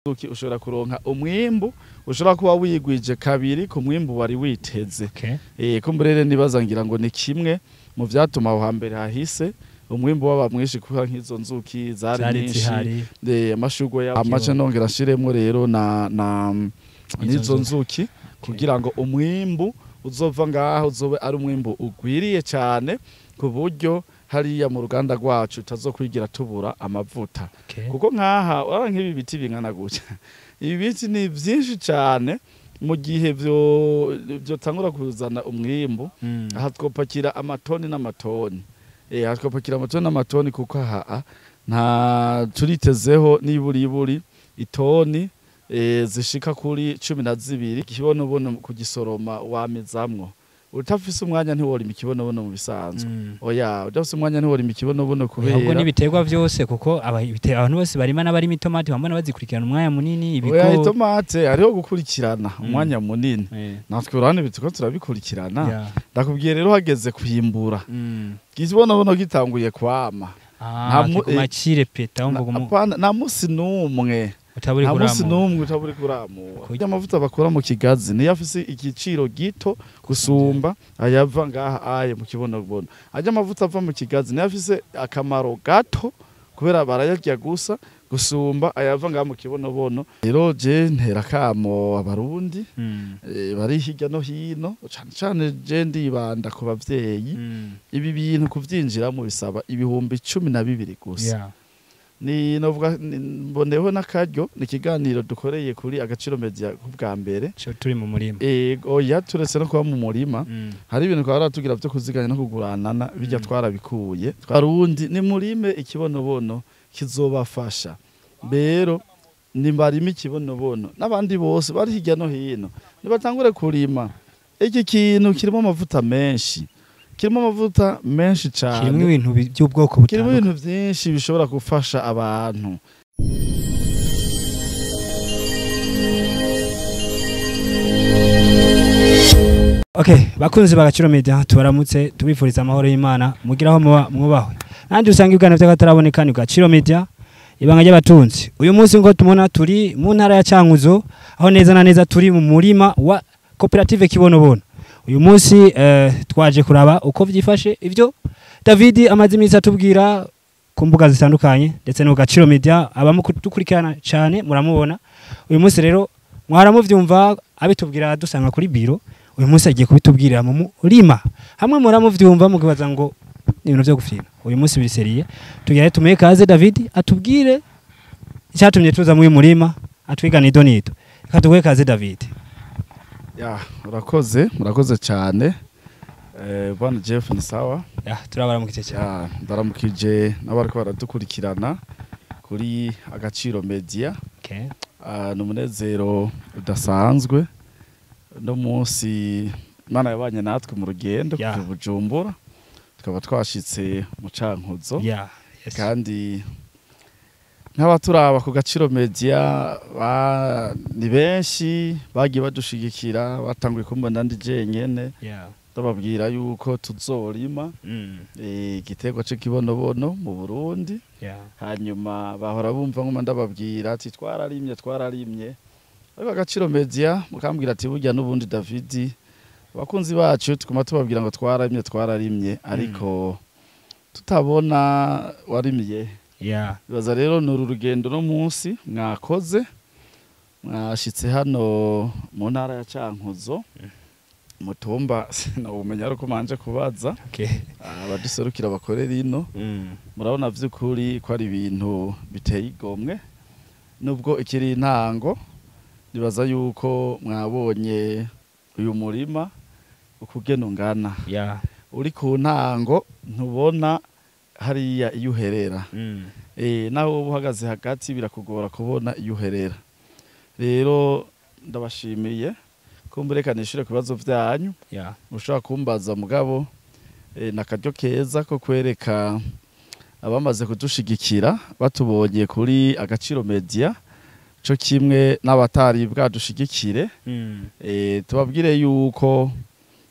Uki ushobora kuronka umwimbu ushobora kuba wigwije kabiri ku mwimbu wari witeze. Kumburere nibaza ngira ngo ni kimwe mu vyatuma aho hambere hahise umwimbu waba mwinshi kuko nk'izo nzuki zari nyinshi, amashugwe amace nongera ashiremwo rero na n'izo nzuki kugira ngo umwimbu uzova ngaho uzobe ari umwimbu ugwiriye cyane ku buryo hariya mu ruganda rwacu tazokwigira tubura amavuta. Kuko nkaha urabona nk'ibi biti bingana gutya, ibi biti ni byinshi cyane mu gihe byo tangura kuzana umwimbu. Aha twopakira amatoni n'amatoni, aha twopakira amatoni n'amatoni kuko aha nta turitezeho n'iburiburi itoni zishika kuri 12 ikibonobono kugisoroma wamezamwo. Utafise umwanya ntiworima ikibonobono mu bisanzwe. Oya, udafise umwanya ntiworima ikibonobono kubera ahubwo n'ibiterwa vyose, kuko abantu bose barima n'abarima itomati bambona bazikurikirana umwanya munini. Ibiko oya, itomate hariho gukurikirana umwanya munini. Natwe urabona ibituko turabikurikirana. Ndakubwiye rero hageze kwimbura ikibonobono gitanguye kwama nta musi n'umwe nta musi n'umwe utaburi kuramura. Amavuta bakora mu kigazi niyo afise igiciro gito gusumba ayava ngaha aye mu kibonobono. Ajya amavuta ava mu kigazi niyo afise akamaro gato kubera barayarya gusa gusumba ayava ngaha mu kibonobono. Rero je ntera kamo abarundi bari hirya no hino, cane cane je ndibanda ku bavyeyi. Ibi bintu kuvyinjiramo bisaba 12,000 gusa. Ni novuga mboneho n'akaryo ni ikiganiro dukoreye kuri Agaciro Media bwa mbere turi mu murima. Oya, turetse no kuba mu murima hari ibintu twara tugira byo kuziganya no kuguranana bijya twarabikuye. Twarundi ni murime ikibonobono kizobafasha. Rero ni barime ikibonobono n'abandi bose bari hirya no hino nibatangure kurima. Iki kintu kirimo amavuta menshi, kirimo amavuta menshi cyane, kirimo ibintu by'ubwoko butandukanye, kirimo ibintu byinshi bishobora gufasha abantu. Okay, bakunzi ba Agaciro Media tubaramutse tubifuriza amahoro y'Imana mugiraho mwubahwe. Nandi usanga ibwana by'akataraboneka ni Agaciro Media ibanga ry'abatunzi. Uyu munsi ngo tumona turi mu ntara ya Cankuzo aho neza na neza turi mu murima wa koperative Kibonobono. Uyu munsi twaje kuraba uko vyifashe ivyo David amaze iminsi atubwira ku mbuga zitandukanye ndetse no Gaciro Media abamukurikirana cyane muramubona. Uyu munsi rero mwaramuvyumva abitubwira dusanga kuri biro. Uyu munsi agiye kubitubwirira mu murima hamwe muramuvyumva mukibaza ngo ni ibintu byo gufina. Uyu munsi biri seriye tugere tumuhe kaze David atubwire icyatumye tuza mu murima atwigana idonito. Reka tuguhe kaze David. Ya, urakoze, murakoze cyane. Bwana Jeff ni sawa? Ya, turabaramukije cyane. Ya, ndaramukije n'abariko baradukurikirana kuri Agaciro Media. Okay. Ni umunezero udasanzwe no munsi Imana yabanye natwe mu rugendo kuva Bujumbura tukaba twashitse mu Cankuzo. Yes. Kandi nk'abaturaba ku Gaciro Media ni benshi bagiye badushigikira batanguye kumbona ndi jenyene. Ndababwira yuko tuzorima igiterwa c'ikibonobono mu Burundi. Hanyuma bahora bumva nkuma ndababwira ati twararimye twararimye, ariko Agaciro Media mukambwira ati burya n'ubundi David abakunzi bacu tukuma tubabwira ngo twararimye twararimye ariko tutabona warimiye. Bibaza rero nuru rugendo no munsi mwakoze mwashitse hano mu ntara ya Cankuzo mutumba sinabumenya ariko manje kubaza abaduserukira bakorera ino. Murabona vy'ukuri ko ari ibintu biteye igomwe nubwo ikiri intango. Nibaza yuko mwabonye uyu murima ukugena ungana. Uri ku ntango ntubona hariya iyo uherera. Naho uhagaze hagati birakugora kubona iyo uherera. Rero ndabashimiye kumbureka nishire ku bibazo vyanyu. Mushobora kumbaza mugabo nakaryo keza ko kwereka abamaze kudushigikira batubonye kuri Agaciro Media co kimwe n'abatari bwadushigikire. Tubabwire yuko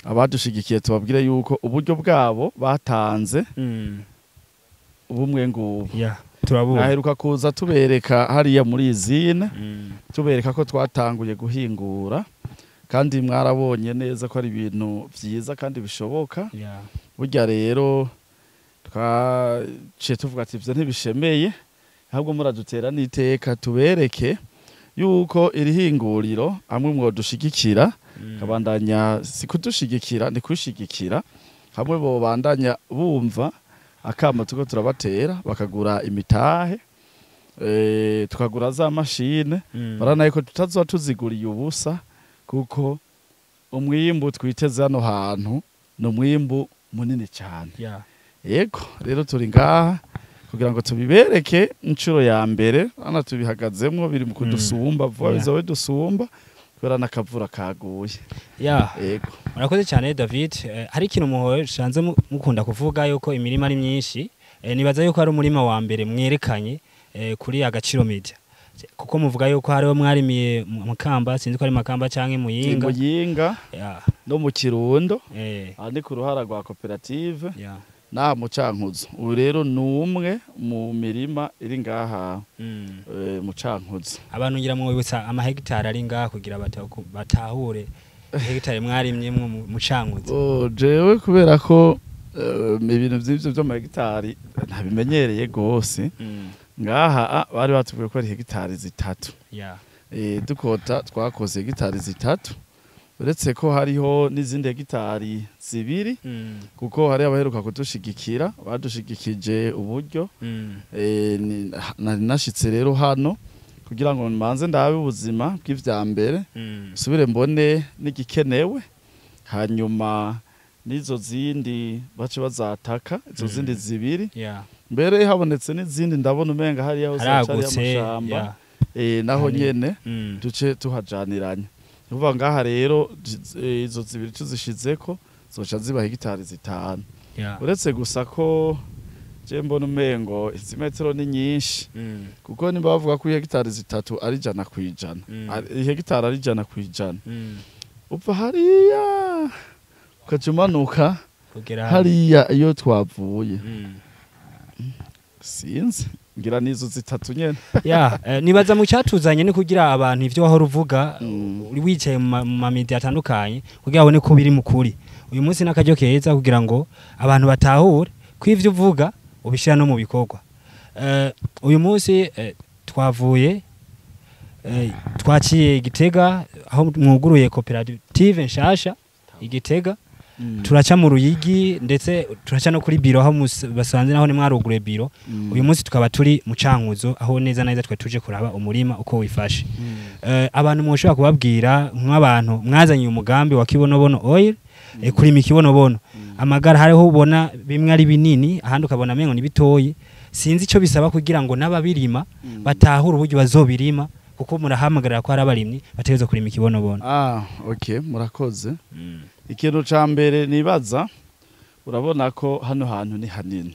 abadushigikiye tubabwire yuko uburyo bwabo batanze ubumwe ngubu. turabona. Naheruka kuza tubereka hariya muri izine, tubereka ko twatanguye guhingura, kandi mwarabonye neza ko ari ibintu vyiza kandi bishoboka. Burya rero twaciye tuvuga ati ivyo ntibishemeye, ahubwo muradutera n'iteka tubereke yuko iri hinguriro amwe mwodushigikira, kabandanya si kudushigikira ni kwishigikira, hamwe bobandanya bumva akama tuko turabatera bakagura imitahe, tukagura za mashine. Baranaye ko tutazoba tuziguriye ubusa, kuko umwimbu twiteze hano hantu ni umwimbu munini cyane. Yego rero turi ngaha kugira ngo tubibereke inshuro ya mbere, hano tubihagazemwo biri mu kudusumba vuba, bizobe dusumba kubera n'akavura kaguye. Yego. Murakoze cyane David. Hari ikintu muhanze mukunda kuvuga yuko imirima ari myinshi. Nibaza yuko ari umurima wa mbere mwerekanye kuri Agaciro Media, kuko muvuga yuko hariho mwarimiye Makamba, sinzi ko ari Makamba canke Muyinga. Muyinga no mu Kirundo. Aha ni ku ruhara rwa koperative naha mu Cankuzo. Ubu rero ni umwe mu mirima iri ngaha mu Cankuzo. Abantu ngira mwibutsa amahegitari ari ngaha kugira batahure hegitari mwarimyemwo mu Cankuzo. Jewe kubera ko ibintu vy'ivyo vy'amahegitari ntabimenyereye gose, ngaha bari batubwiye ko ari hegitari 3. Dukota twakoze hegitari 3, uretse ko hariho n'izindi hegitari 2, kuko hari abaheruka kudushigikira, badushigikije uburyo. Nashitse rero hano kugira ngo mbanze ndabe ubuzima bw'ivya mbere, subire mbone n'igikenewe, hanyuma n'izo zindi bace bazataka, izo zindi 2. Mbere habonetse n'izindi ndabona umenga hariya hose hacari amashamba, naho nyene duce tuhajaniranye. Uvuga ngaha rero izo 2 tuzishizeko zoca ziba hegitari 5. Uretse gusa ko je mbona umengo izi metero ni nyinshi, kuko nimba bavuga ko hegitari 3 ari 100%, hegitari ari 100%, upfa hariya ukacumanuka hariya iyo twavuye. Sinzi ngira nizo 3 nyene. Nibaza mu cyatuzanye ni kugira abantu ivyo wahora uvuga uri wicaye mu ma media atandukanye kugira abone ko biri mukuri. Uyu munsi nakaryo keza kugira ngo abantu batahure ko ivyo uvuga ubishira no mu bikorwa. Uyu munsi twavuye twaciye Gitega aho mwuguruye koperative nshasha Igitega, turaca mu Ruyigi ndetse turaca no kuri biro aho basanze naho ni mwaruguruye biro. Uyu munsi tukaba turi mu Cankuzo aho neza neza twe tuje kuraba umurima uko wifashe. Abantu mwoshobora kubabwira nk'abantu mwazanye umugambi wa Kibonobono Oil, kurima ikibonobono, amagara hariho ubona bimwe ari binini ahandi ukabona mengo ni bitoyi. Sinzi ico bisaba kugira ngo n'ababirima batahure uburyo bazobirima, kuko murahamagarira ko hari abarimyi bategerezwa kurima ikibonobono. Okay, murakoze. Ikintu ca mbere nibaza, urabona ko hano hantu ni hanini.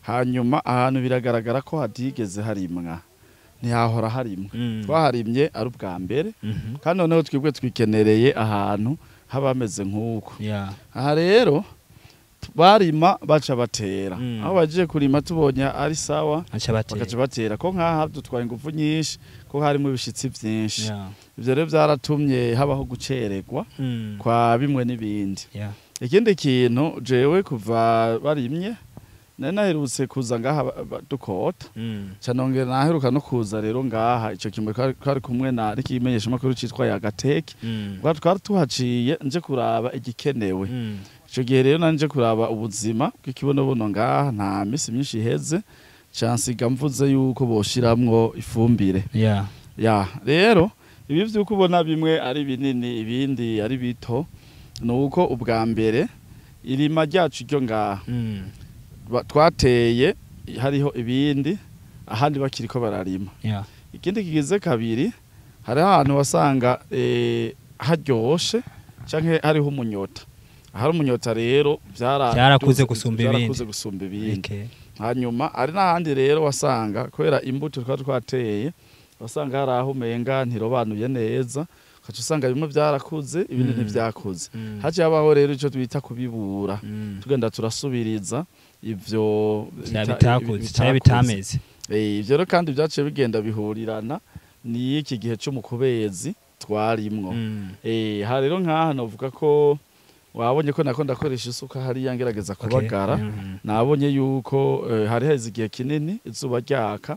Hanyuma ahantu biragaragara ko hatigeze harimwa, ntihahora harimwa. Twaharimye ari ubwa mbere, kandi noneho twebwe twikenereye ahantu haba hameze nk'uko. Aha rero barima baca batera, aho bagiye kurima tubonye ari sawa bakaca batera, ko nkaha dutwaye ingufu nyinshi ko harimo ibishitsi byinshi. Ivyo rero byaratumye habaho gucererwa kwa bimwe n'ibindi. Ikindi kintu jewe kuva barimye nari naherutse kuza ngaha dukota, canongera naheruka no kuza rero ngaha ico kimwe twari kumwe na rikimenyesha makuru citwa Yagateke, twari tuhaciye nje kuraba igikenewe. Ico gihe rero nanje kuraba ubuzima bw'ikibonobono ngaha nta misi myinshi iheze, cansiga mvuze yuko boshiramwo ifumbire. Rero ibi vyuko ubona bimwe ari binini ibindi ari bito, nuko ubwa mbere irima ryacu ryo ngaha twateye hariho ibindi ahandi bakiriko bararima. Ikindi kigize kabiri, hari ahantu wasanga haryoshe canke hariho umunyota. Ahari umunyota rero byarakuze gusumba ibindi. Hanyuma ari n'ahandi rero wasanga kubera imbuto twari twateye wasanga hari aho umenga ntirobanuye neza, ukaca usanga bimwe byarakuze ibindi ntibyakuze. Haciye habaho rero ico twita kubibura, tugenda turasubiriza ivyo bitakuze cyangwa bitameze. Ivyo rero kandi byaciye bigenda bihurirana ni iki gihe cyo mu kubezi twarimwo. Ha rero nkaha novuga ko wabonye ko nako ndakoresha isuka hariya ngerageza kubagara. Nabonye yuko hari heze igihe kinini izuba ryaka,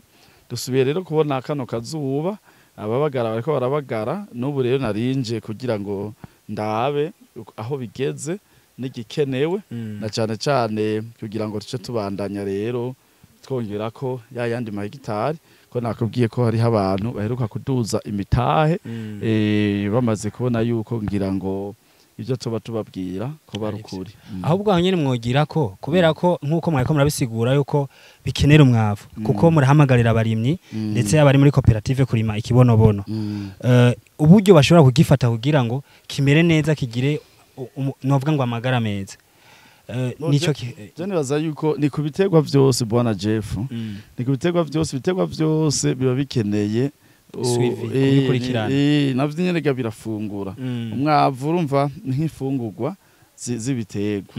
dusubiye rero kubona kano kazuba, ababagara bariko barabagara. N'ubu rero narinje kugira ngo ndabe aho bigeze n'igikenewe, na cyane cyane kugira ngo tuce tubandanya rero twongera ko ya yandi mahegitari, ko nakubwiye ko hariho abantu baheruka kuduza imitahe, bamaze kubona yuko ngira ngo ibyo tuba tubabwira ko barukuri. Ahubwo aho nyene mwogira ko kubera ko nkuko mwariko murabisigura yuko bikenera umwavu, kuko murahamagarira abarimyi ndetse abari muri koperative kurima ikibonobono, uburyo bashobora kugifata kugira ngo kimere neza, kigire novuga ngo amagara meza. Nico je nibaza yuko ni ku biterwa vyose, bwana Jeff, ni ku biterwa vyose, ibiterwa vyose biba bikeneye kubikurikirana. Navyo nyene birafungura. Umwavu urumva nk'ifungurwa z'ibiterwa.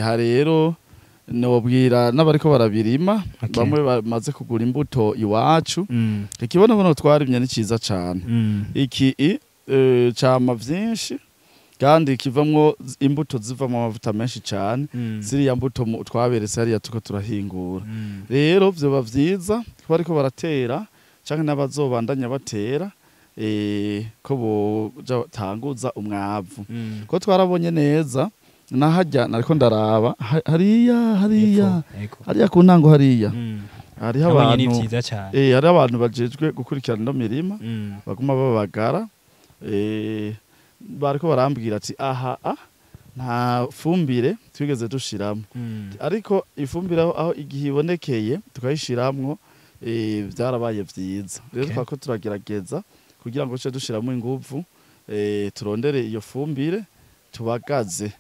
Ha rero nobwira n'abariko barabirima, bamwe bamaze kugura imbuto iwacu. Ikibonobono twarimye ni ciza cane. Iki cama vyinshi kandi kivamwo imbuto zivamwo amavuta menshi cane. Ziriya mbuto twaberetse hariya tuko turahingura. Rero vyoba vyiza ko bariko baratera canke n'abazobandanya batera, ko botanguza umwavu. Ko twarabonye neza nahajya nariko ndaraba hariya hariya hariya ku ntango hariya hariho abantu, hari abantu bajejwe gukurikirana ino mirima, baguma babagara, bariko barambwira ati aha nta fumbire twigeze dushiramo, ariko ifumbire aho igihe ibonekeye tukayishiramwo, byarabaye vyiza. Rero twako turagerageza kugira ngo tuce dushiramo inguvu, turondere iyo fumbire tubagaze.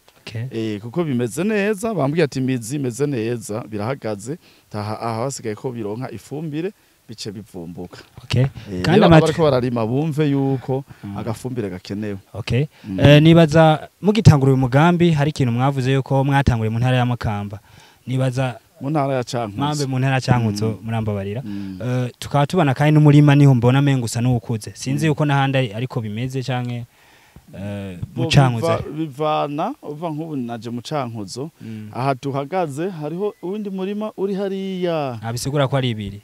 Kuko bimeze neza, bambwiye ati imizi imeze neza birahagaze, aha hasigaye ko bironka ifumbire bice bivumbuka. Kandi abariko bararima bumve yuko agafumbire gakenewe. Nibaza mugitangura uyu mugambi hari ikintu mwavuze yuko mwatanguriye mu ntara ya Makamba. Nibaza mu ntara ya Cankuzo. Mwambe mu ntara ya Cankuzo murambabarira. Tukaba tubona kandi n'umurima niho mbona mengo usa n'uwukuze. Sinzi yuko n'ahandi ariko bimeze canke mu Cankuzo. Bivana uva nk'ubu naje mu Cankuzo, aha tuhagaze hariho uwundi murima uri hariya. Abisigura ko ari ibiri.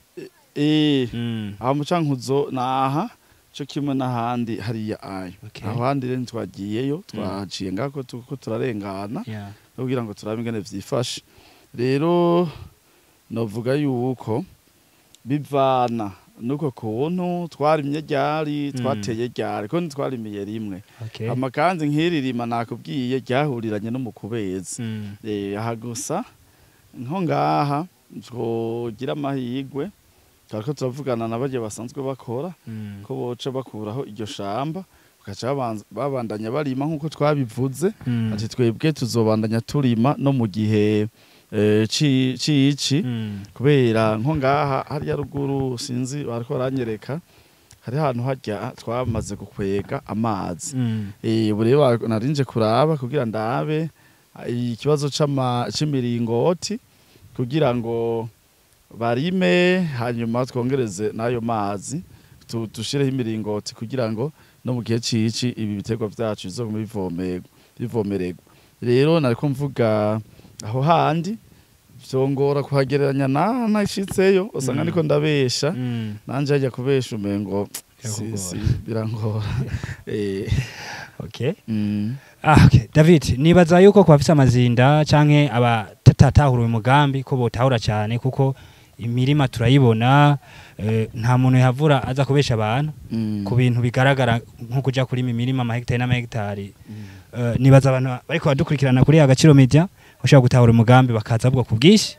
Aha mu Cankuzo naha cyo kimwe n'ahandi hariya ayo. Aho handi rero twagiyeyo, twaciye ngako tuko turarengana kugira ngo turabe ingene vyifashe. Rero novuga yuko bivana nuko kuntu twarimye ryari, twateye ryari, ko ntitwarimiye rimwe. Amakanzi nk'iririma nakubwiye ryahuriranye no mu kubezi. Aha gusa nko ngaha twogira amahirwe, twariko turavugana na barya basanzwe bakora ko boca bakuraho iryo shamba bakaca babandanya barima nkuko twabivuze, ati twebwe tuzobandanya turima no mu gihe cici, kubera nko ngaha hariya ruguru sinzi bariko baranyereka hari ahantu harya twamaze gukwega amazi. Ubu rero narinje kuraba kugira ndabe ikibazo c'imiringoti kugira ngo barime, hanyuma twongereze n'ayo mazi, dushireho imiringoti kugira ngo no mu gihe cici ibi biterwa vyacu bizogume bivomererwa. Rero nariko mvuga aho handi vyongora kuhagereranya nashitseyo usanga niko ndabesha, nanje hajya kubesha umengo si birangora. David, nibaza yuko kwa bafise amazinda canke abatatahura uyu mugambi ko botahura cyane, kuko imirima turayibona, nta muntu yahavura aza kubesha abantu ku bintu bigaragara nko kuja kurima imirima amahegitari n'amahegitari. Nibaza abantu bariko badukurikirana kuri Agaciro Media bashobora gutahura umugambi bakaza bwo kubwishi.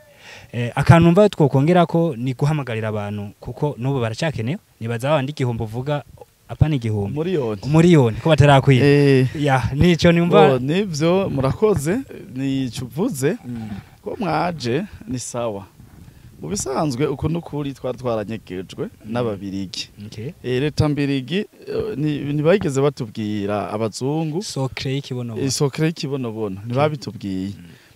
Akantu mva twokongera ko ni guhamagarira abantu, kuko n'ubu baracyakenewe. Nibaza abandi igihumbi uvuga apana igihumbi, umuriyoni ko batarakwira. Ya nico nimva nivyo murakoze, nico uvuze ko mwaje ni sawa. Mu bisanzwe uko nukuri twari twaranyegejwe n'ababirigi. Leta mbirigi ntibageze batubwira abazungu sokre y'ikibonobono, sokre y'ikibonobono ntibabitubwiye.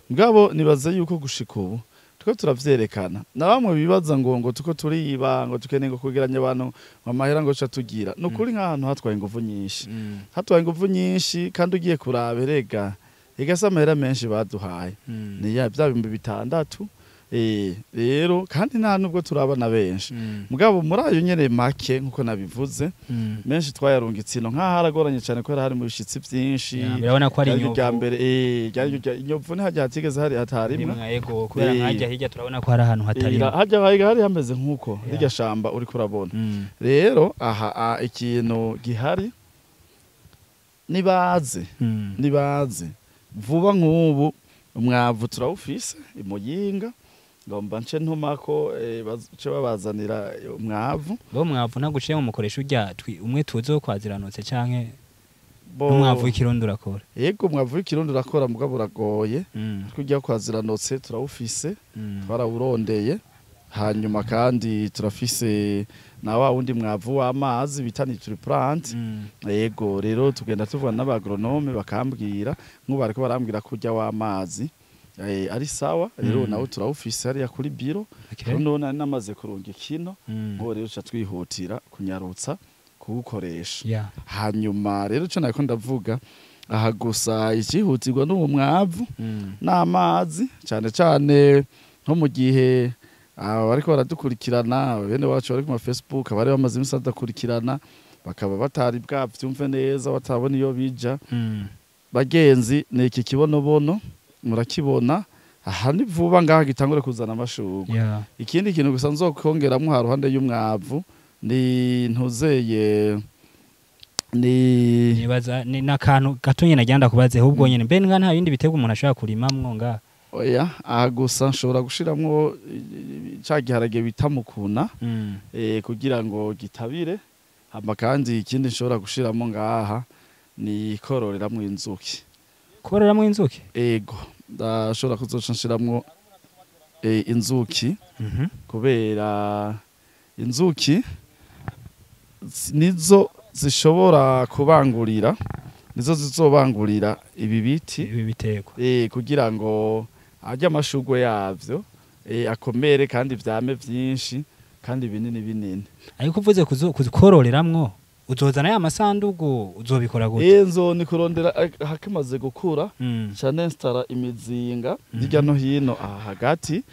Mugabo nibaza yuko gushika ubu Tuko turavyerekana na bamwe bibaza ngo tuko turiba, ngo tukeneye ngo kugeranya abantu amahera ngo ca tugira. Nukuri nk'ahantu hatwaye ingufu nyinshi, hatwaye ingufu nyinshi, kandi ugiye kuraba erega igasa amahera menshi baduhaye ni ya bya 6000. Rero kandi nta nubwo turabana benshi, mugabo muri ayo nyene make nkuko nabivuze, menshi twayarungitse ino nkaho haragoranye cyane kubera hari mu bishitsi byinshi. Birabona ko ari inyovu rya mbere, inyovu ni hajya hatigeze hari hatarimwe. Yego, kubera nkajya hirya turabona ko hari ahantu hatarimwe, hajya hari hameze nkuko hirya shamba uri kurabona. Rero aha ikintu gihari nibaze nibaze vuba nk'ubu umwavu turawufise imuyinga, ngomba nce ntumako bace babazanira umwavu. Bo mwavu ntaguciye mu mukoresha urya umwe tuzo kwaziranutse canke umwavu w'ikirundi urakora? Yego, umwavu w'ikirundi urakora mugabo uragoye. Kujya kwaziranutse turawufise, twarawurondeye. Hanyuma kandi turafise na wa wundi mwavu w'amazi bita Nitriplant. Yego, rero tugenda tuvugana n'abagronome bakambwira, nk'ubu bariko barambwira kujya w'amazi ari sawa. Rero nawe turawufise hariya kuri biro. None namaze kurunga ikino ngo rero ca twihutira kunyarutsa kuwukoresha. Hanyuma rero ico nako ndavuga aha gusa ikihutirwa n'uwo mwavu n'amazi, cyane cyane nko mu gihe bariko baradukurikirana bene wacu bari ku ma Facebook, abari bamaze imisi badakurikirana bakaba batari bwavyumve neza, batabona iyo bija. Bagenzi, ni iki kibonobono murakibona aha ni vuba ngaha gitangure kuzana amashurwe. Ikindi kintu gusa nzokongeramwo ha ruhande y'umwavu ni ntuzeye ni nibaza ni nakantu gato nyene agenda kubaze ahubwo nyene mbe nga nta bindi bitego umuntu ashobora kurimamwo nga. Oya, aha gusa nshobora gushiramwo ca giharage bita mukuna, kugira ngo gitabire. Hama kandi ikindi nshobora gushiramo ngaha ni kororeramwo inzuki. Kororeramwo inzuki? Ego, ndashobora kuzoca nshiramwo inzuki, kubera inzuki nizo zishobora kubangurira, nizo zizobangurira ibi biti, ibi bitekwa, kugira ngo ajya amashugwe yavyo akomere kandi vyame vyinshi kandi binini binini. Ariko uvuze kuzikororeramwo uzozana ya masandugu uzobikora gute? Nzo ni kurondera hakimaze gukura cyane installa imizinga hirya no hino aha hagati.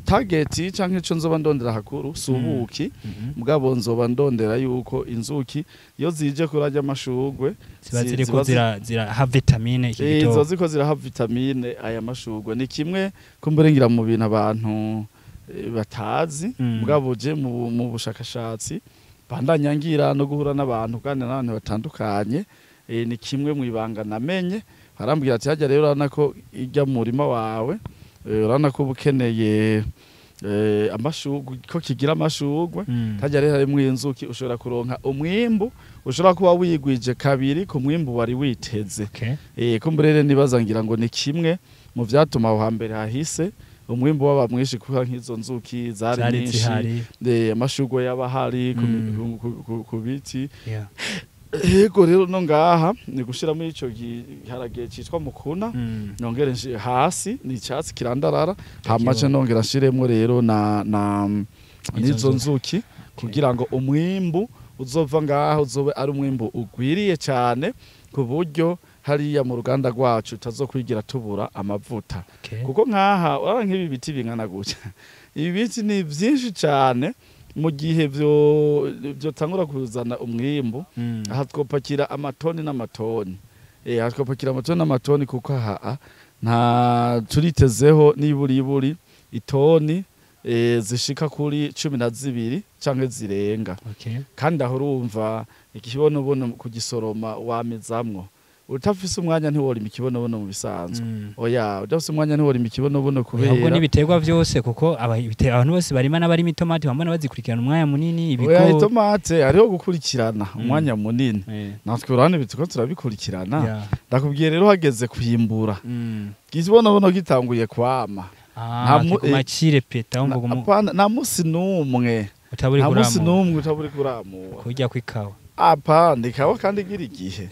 Target canke ico nzoba ndondera hakuru subuki, mugabo nzoba ndondera yuko inzuki iyo zije kurarya amashugwe ziba ziriko ziraha vitamine iki gitobo. Izo ziko ziraha vitamine aya mashugwe ni kimwe kumburengira mu bintu abantu batazi, mugabo je mu bushakashatsi bandanyangira no guhura n'abantu kandi n'abantu batandukanye, ni kimwe mu ibanga namenye. Barambwira ati hajya rero urabona ko ijya mu murima wawe, urabona ko ukeneye amashugwe, ko kigira amashugwe, hajya rero harimo inzuki ushobora kuronka umwimbu ushobora kuba wigwije kabiri ku mwimbu wari witeze. Kumburere nibaza ngira ngo ni kimwe mu vyatuma aho hambere hahise umwimbu waba mwinshi kuko nk'izo nzuki zari nyinshi, amashugwe yabahari ku biti. Yego, rero no ngaha ni gushiramo ico giharage citwa mukuna, nongere hasi ni icyatsi kirandarara, hamace nongera nshiremo rero na nizo nzuki kugira ngo umwimbu uzova ngaha uzobe ari umwimbu ugwiriye cyane ku buryo hariya mu ruganda rwacu tutazokwigira tubura amavuta. Kuko nkaha urabona nk'ibi biti bingana gutya, ibi biti ni byinshi cyane mu gihe byo tangura kuzana umwimbu. Aha twopakira amatoni n'amatoni, aha twopakira amatoni n'amatoni kuko aha nta turitezeho n'iburiburi itoni zishika kuri 12 canke zirenga. Kandi aho urumva ikibonobono kugisoroma wamezamwo utafise umwanya ntiworima ikibonobono mu bisanzwe. Oya, udafise umwanya ntiworima ikibonobono kubera ahubwo n'ibiterwa vyose, kuko abantu bose barima n'abarima itomati bambona bazikurikirana umwanya munini. Ibiko oya, itomate hariho gukurikirana umwanya munini, natwe urabona ibituko turabikurikirana. Ndakubwiye rero hageze kwimbura ikibonobono gitanguye kwama, nta musi n'umwe utaburi kuramura kujya kwikawa. Apa ndikawa kandi gira igihe.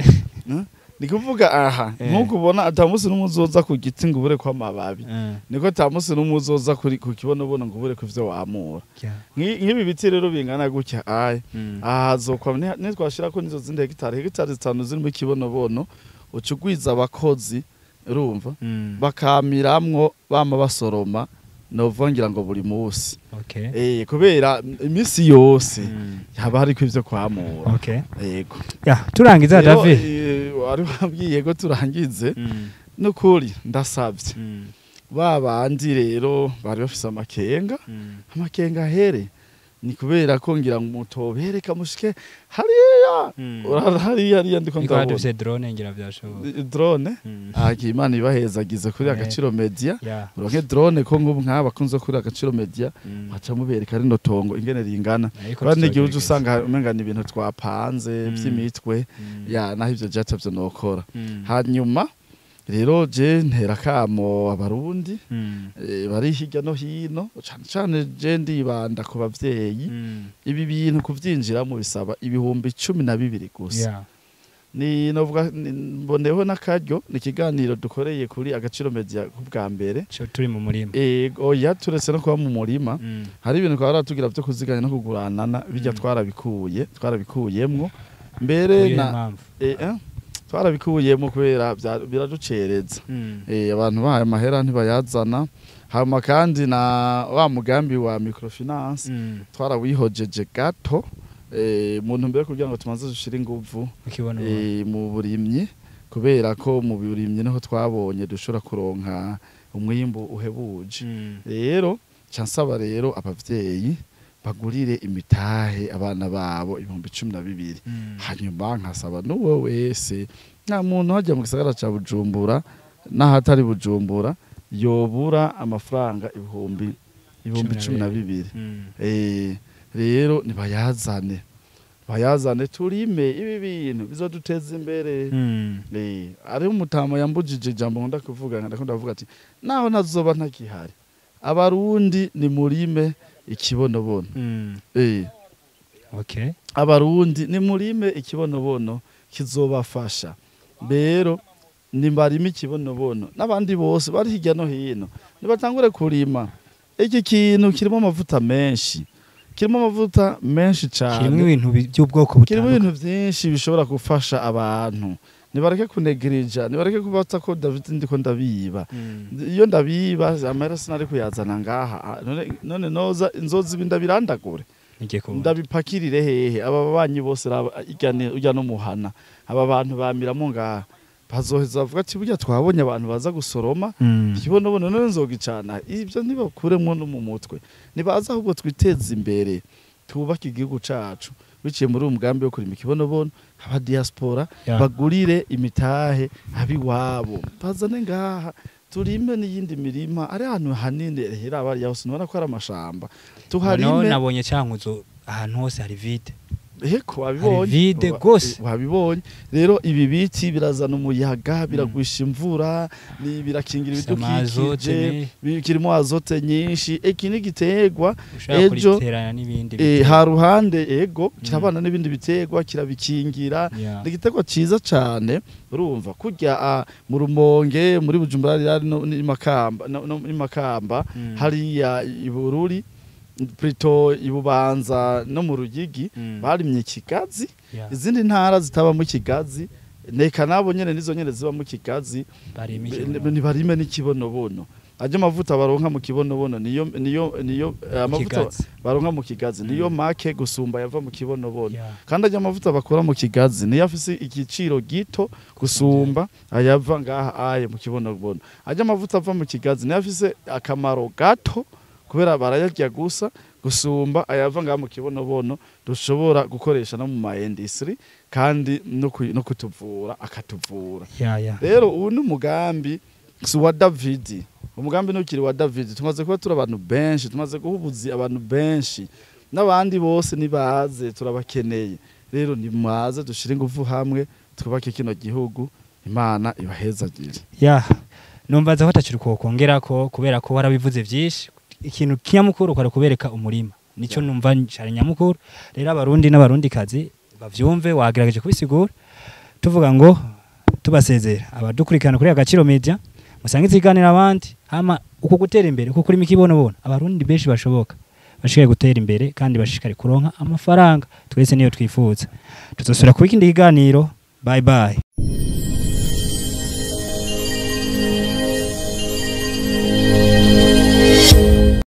Ni kuvuga aha nkuko ubona ata munsi n'umwe uzoza ku giti ngo ubure kw'amababi, niko ata munsi n'umwe uzoza kuri ku kibonobono ngo ubure kuvyo wamura. Nk'ibi biti rero bingana gutya aya aha zokwa nitwashirako nizo zindi hegitari 5 zirimo ikibonobono, uca ugwiza abakozi urumva bakamiramwo bama basoroma, nova ngira ngo buri munsi. Kubera imisi yose haba hariko ivyo kwamura. Yego. Ya, turangiza David. Wari wabwiye ko turangize. Nukuri ndasavye. Ba bandi rero bari bafise amakenga, amakenga here ni kubera ko ngira ngo mutobereka mushike hariya. Hariya hariya ndiko ndabona. Dufise drone ngira byashoboka. Drone? Agi Imana ibahezagize kuri Agaciro Media. Uronke drone ko ngubu nk'aba kunzo kuri Agaciro Media baca mubereka rino tongo ingene ringana. Kandi n'igihe uje usanga umenga ni ibintu twapanze by'imitwe ya naho ivyo byatavyo nokora. Hanyuma rero je ntera kamo abarundi bari hirya no hino, cane cane je ndibanda ku bavyeyi. Ibi bintu kuvyinjiramo bisaba 12,000 gusa. Ni novuga mboneho n'akaryo, ni ikiganiro dukoreye kuri Agaciro Media ku bwa mbere. Cyo turi mu murima. Oya turetse no kuba mu murima. Hari ibintu twara tugira byo kuziganya no kuguranana, bijya twarabikuyemwo mbere na twarabikuyemo kubera biraducereza. Abantu bahaye amahera ntibayazana. Hama kandi na wa mugambi wa microfinance twarawihojeje gato mu ntumbero kugira ngo tumanze dushire inguvu mu burimyi, kubera ko mu burimyi niho twabonye dushobora kuronka umwimbu uhebuje. Rero cansaba rero abavyeyi bagurire imitahe abana babo 12,000. Hanyuma nkasaba n'uwo wese nta muntu hajya mu gisagara ca Bujumbura n'ahatari Bujumbura yobura amafaranga 12,000. Rero nibayazane turime ibi bintu bizoduteza imbere. Ari umutama yambujije ijambo nkunda kuvuga, ndakunda kuvuga ati naho nazoba ntakihari abarundi ni murime ikibonobono. Abarundi ni murime ikibonobono kizobafasha. Rero nimbarime ikibonobono n'abandi bose bari hirya no hino nibatangure kurima. Iki kintu kirimo amavuta menshi, kirimo amavuta menshi cyane, kirimo ibintu by'ubwoko butandukanye, kirimo ibintu byinshi bishobora gufasha abantu. Nibareke kunegrija, nibareke kubata ko David ndiko ndabiba. Iyo ndabiba amahera sinari kuyazana ngaha. None noza inzozi bindabirandagure. Ndabipakirire hehe aba babanyi bose ijya no muhana. Aba bantu bamiramo ngaha. Bazoheza bavuga ati burya twabonye abantu baza gusoroma ikibonobono none nzogicana. Ibyo ntibakuremwo no mu mutwe. Nibaza ahubwo twiteze imbere tubake igihugu cacu biciye muri umugambi wo kurima ikibonobono. Aba diaspora bagurire imitahe abiwabo bazane ngaha turime n'iyindi mirima ari ahantu hanini hera abari yaho sinubona ko ari amashamba tuharime. Nabonye Cankuzo ahantu hose hari vide. Eko wabibonye vide gose wabibonye. Rero ibi biti birazana umuyaga, biragwisha imvura, birakingira ibidukikije, kirimo azote nyinshi. Iki ni giterwa ejo ha ruhande ego kirabana n'ibindi biterwa kirabikingira. Ni igiterwa ciza cane urumva kurya mu Rumonge muri Bujumbura no Makamba no Makamba hariya Ibururi plutôt Ibubanza no mu Rugigi barimye ikigazi. Izindi ntara zitaba mu kigazi neka nabo nyene nizo nyene ziba mu kigazi barime n'ikibonobono. Ajya amavuta baronka mu kibonobono niyo niyo niyo amavuta baronka mu kigazi niyo make gusumba yava mu kibonobono. Kandi ajya amavuta bakora mu kigazi niyo afise igiciro gito gusumba ayava ngaha aye mu kibonobono. Ajya amavuta ava mu kigazi niyo afise akamaro gato kubera barayarya gusa gusumba ayava ngaha mu kibonobono dushobora gukoresha no mu ma industry kandi no kutuvura akatuvura. Rero ubu ni umugambi si wa David, umugambi nukiri wa David. Tumaze kuba turi abantu benshi, tumaze guhubuzi abantu benshi n'abandi bose nibaze turabakeneye. Rero nimuze dushire ingufu hamwe twubake kino gihugu. Imana ibahezagire. Numva za hataciri kokongera ko kubera ko warabivuze byinshi. Ikintu kinyamukuru kwari kubereka umurima nico numva cyane nyamukuru. Rero abarundi n'abarundi kazi bavyumve, wagerageje kubisigura. Tuvuga ngo Tubasezera abadukurikirana kuri Agaciro Media, musange ikiganiro abandi, hama uko gutera imbere, uko kurima ikibonobono, Abarundi benshi bashoboka bashikaye gutera imbere kandi bashishikare kuronka amafaranga. Twese niyo twifuza. Tuzosubira kuba ikindi kiganiro. Bye bye.